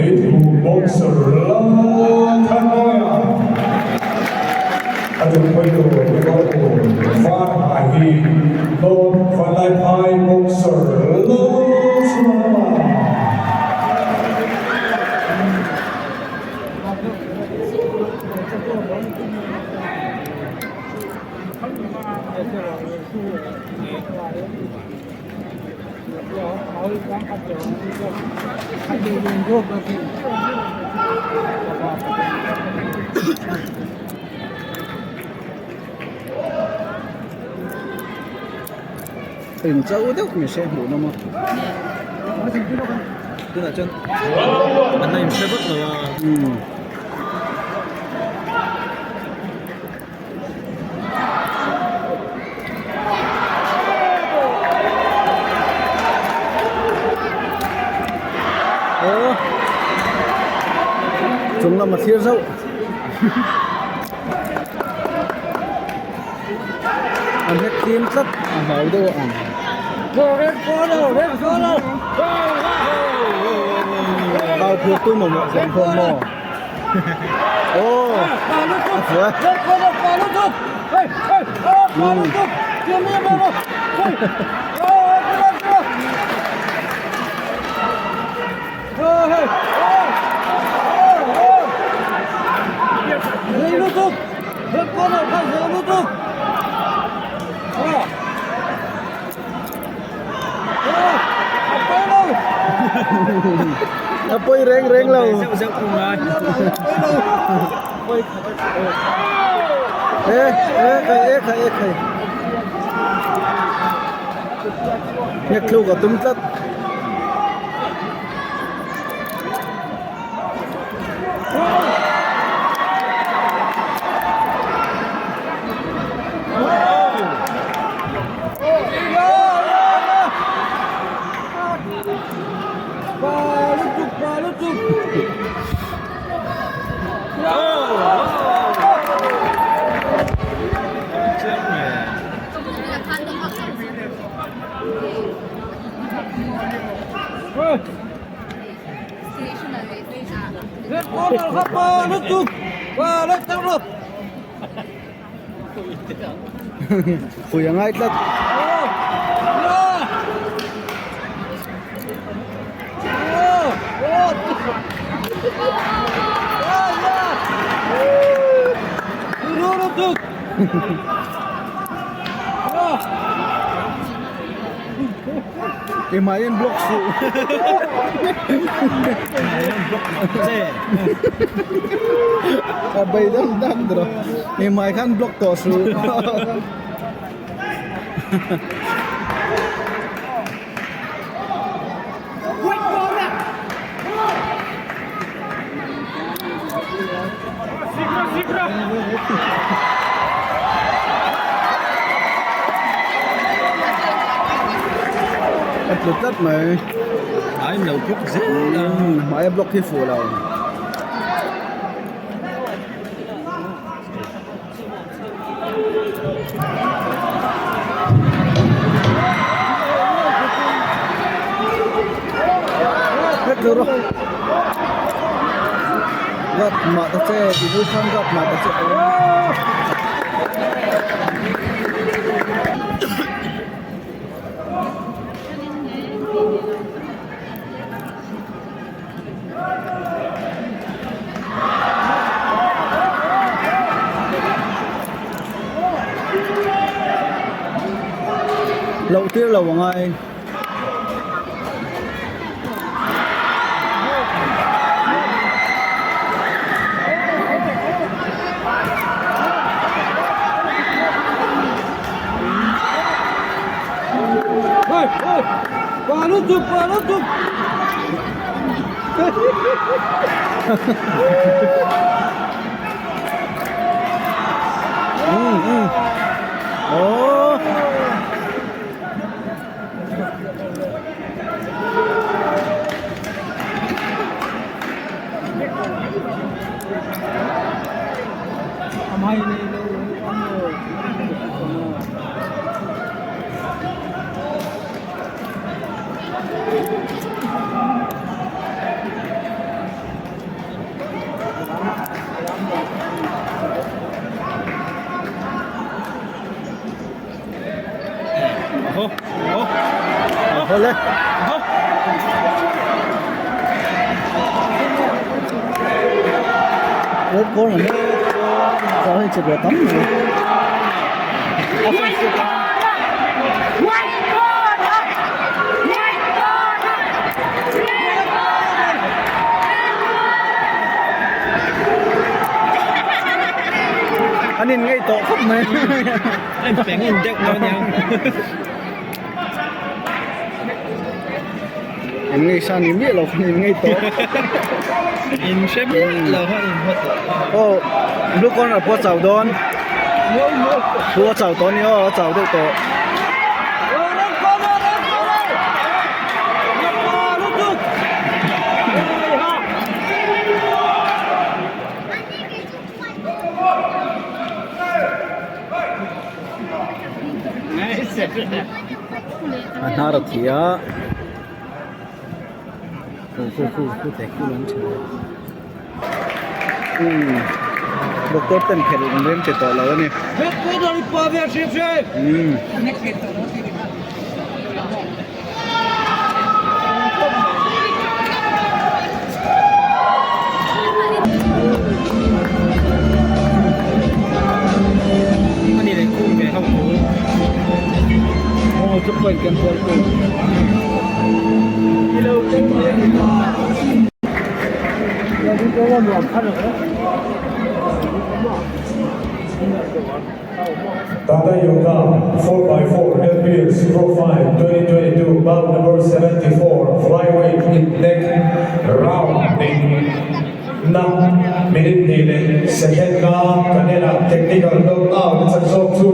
Leithu boxer Lalthanmawia a tumpuitu Liverpool Van Hai hi North Vanlaiphai boxer Lalchhuanawma. In cho deuh ni se hmuh nawm a. Tunah chuan an la inhre vak lo a. Aw chung lam a thlir zauh a hnek fim tlat a hlau deuh a ang. Kau phur tu mamawh hlawm hlawm maw? A pawi reng reng lo. E e khai e khai e khai. Nhek thluk a tum tlat. Pui a ngai tlat. Keimah hian block suh. A bei dang dang tawh. Keimah khan block tawh suh. A tlu tlat mai. Hmai lo block zel a. Hmai a block hi fuh lo. Gap mah ta che ti vui khan gap mah ta che Loh tir lo a ngai. Awle. Red corner mek chuan hei che ve tam mai. An in ngei tawh khawp mai. An peng in deuh dawn nia. In ngei sa ni miah lo khan in ngei tawh. In hre miah lo khan in hawt tawh. Aw blue corner pawh a chau dawn. Chu a chau tawh a ni aw a chau deuh tawh. A hnar a thi a umm doctor ten phelh an rem che tawh lo a ni umm. Tata Yoga 4x4 LPS Pro 5 2022 bout number 74 flyweight in neck round na minute hnih leh second nga Canela technical knockout a chak zawk chu.